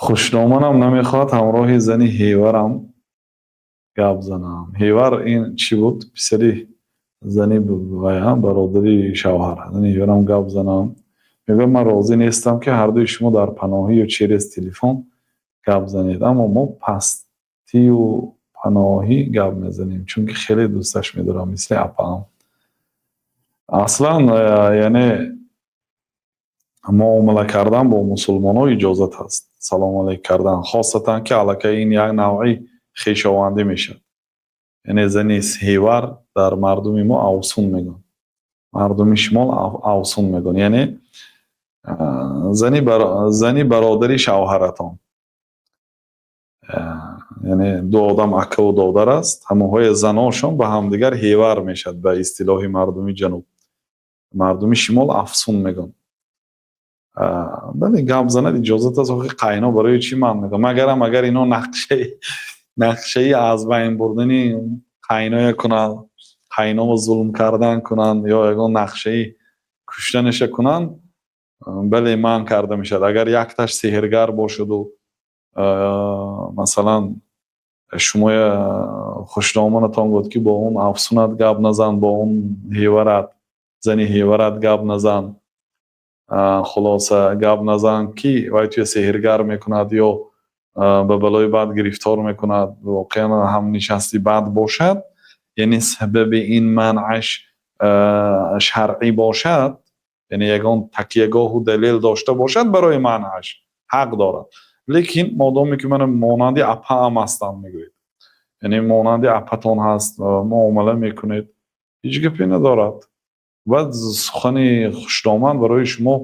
Хушдоманам намехоҳад ҳамроҳи зани ҳеварам гап занам. Ҳевар ин чӣ буд? Писари зани бародари шавҳар. Зани ҳеварам гап занам. Мегӯяд, ман розӣ нестам, ки ҳардуи шумо дар паноҳӣ ё через телефон гап занед, аммо мо пастию паноҳӣ гап мезанем, чунки хеле дӯсташ медорам, мисли апаам. Аслан, яъне муомила кардан бо мусулмонҳо иҷозат аст, салому алейк кардан, хосатан ки аллакай ин як навъи хешовандӣ мешавад. Яъне зани ҳевар дар мардуми мо авсун мегӯянд, мардуми шимол авсун мегӯянд, яъне зани бародари шавҳаратон. Яъне ду одам акаву додар аст, ҳамонҳои заношон ба ҳамдигар ҳевар мешавад ба истилоҳи мардуми ҷануб. Мардуми шимол афсун мегӯянд. Бале, гап занад иҷозат аст. Охи, қайно барои чӣ манъ мекунад? Магарам агар ино нақшаи аз байн бурдани қайное кунанд, қайноро зулм кардан кунанд ё ягон нақшаи куштанаша кунанд, бале, манъ карда мешавад. Агар якташ сеҳргар бошаду, масалан, шумоя хушдоманатон гуфт, ки бо он афсунат гап назан, бо он ҳеварат, зани ҳеварат гап назан, хулоса, гап назан, ки вай туя сеҳргар мекунад ё ба балои бад гирифтор мекунад, воқеан ҳамнишасти бад бошад, яъне сабаби ин манъаш шаръӣ бошад, яъне ягон такягоҳу далел дошта бошад барои манъаш, ҳақ дорад. Лекин модоме ки мана монанди апаам ҳастам мегӯед, яъне монанди апатон ҳаст, муомила мекунед, ҳеҷ гапе надорад. Ва сухани хушдоман барои шумо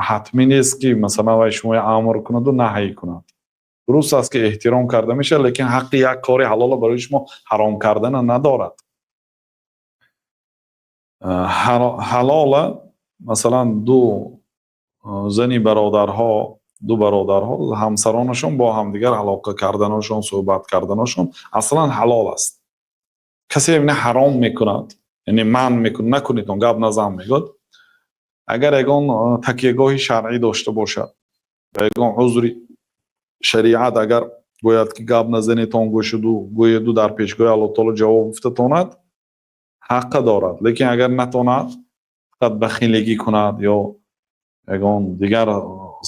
ҳатмӣ нест, ки масалан вай шуморо амр кунаду наҳй кунад. Дуруст аст, ки эҳтиром карда мешавад, лекин ҳаққи як кори ҳалолро барои шумо ҳаром кардана надорад. Ҳалола, масалан, ду зани бародарҳо, ду бародарҳо ҳамсаронашон бо ҳамдигар алоқа карданашон, суҳбат карданашон аслан ҳалол аст. Касе ина ҳаром мекунад, яъне манъ мекунад, накунед, он гап назан мегӯяд, агар ягон такягоҳи шаръӣ дошта бошад ва ягон узри шариат, агар гӯяд, ки гап назанетон гӯшаду гӯяду дар пешгоҳи Аллоҳ таоло ҷавоб гуфта тонад, ҳаққа дорад. Лекин агар натонад, фақат бахилигӣ кунад ё ягон дигар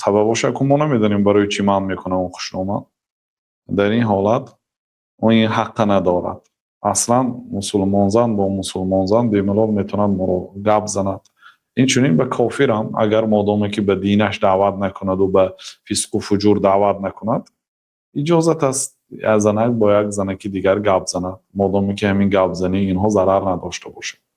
сабаб бошад, ку мо намедонем, барои чӣ манъ мекунад он хушномад, дар ин ҳолат ӯ ин ҳаққа надорад. Аслан мусулмонзан бо мусулмонзан бемалол метавонад гап занад. Инчунин ба кофирам, агар модоме ки ба динаш даъват накунаду ба фисқу фуҷур даъват накунад, иҷозат аст як занак бо як занаки дигар гап занад, модоме ки ҳамин гапзании инҳо зарар надошта бошад.